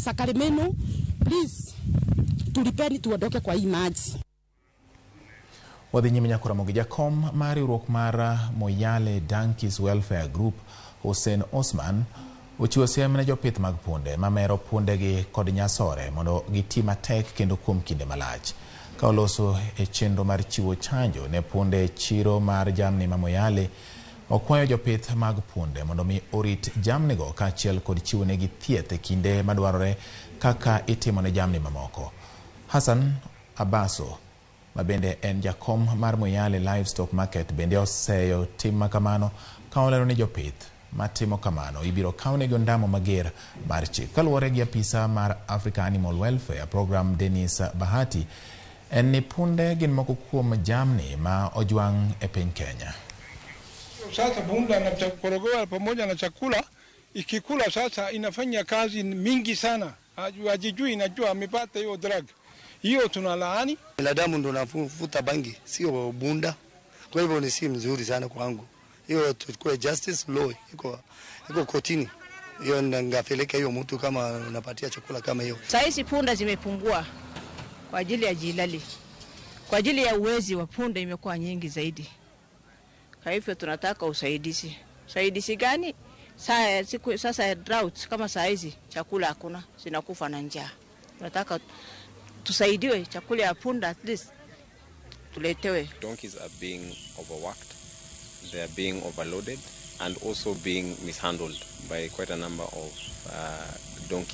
Sakaremeno, please tulipeni tuondoke kwa hii maji. Wadhi nyime nyaka romo gi jakom mar riwruok mar Moyale Donkeys Welfare Group, Hussein Osman, ochiwo siem ne jopith mag punde mamero pundegi kod nyasore mondo giti matek kendo kuom kinde malach. Ka oloso e chenro mar chiwo chanjo ne punde e chiro mar jamni ma Moyale, okwayo jopith mag punde mondo mi orit jamnigo kaachiel kod chiwonegi thieth e kinde madwarore kaka itimo ne jamni mamoko. Hassan Abaso ma bende en jakom mar Moyale Livestock Market bende oseyo tim makamano ka olero ni jopith matimo kamano ibiro kawnegi ondamo mager mar chik. Kaluwore gi apisa mar Africa Animal Welfare Program Dennis Bahati, en ni punde gin moko kuom jamni ma ojwang' e piny Kenya. Sasa punda anakorogewa pamoja na chakula, ikikula sasa inafanya kazi mingi sana, hajijui, inajua amepata hiyo drug hiyo, tunalaani. Binadamu ndo navuta bangi, sio bunda. Kwa hivyo ni si mzuri sana kwangu. Hiyo tuchukue justice law iko kotini. Hiyo ngapeleka hiyo mtu kama unapatia chakula kama hiyo. Sahizi punda zimepungua kwa ajili ya jilali, kwa ajili ya uwezi wa punda imekuwa nyingi zaidi. Kwa hivyo tunataka usaidizi. Usaidizi gani? Saa, siku, sasa drought kama saa hizi chakula hakuna, zinakufa na njaa. Tunataka tusaidiwe chakula ya punda at least tuletewe. Donkeys are being overworked, they are being overloaded, and also being mishandled by quite a number of donkey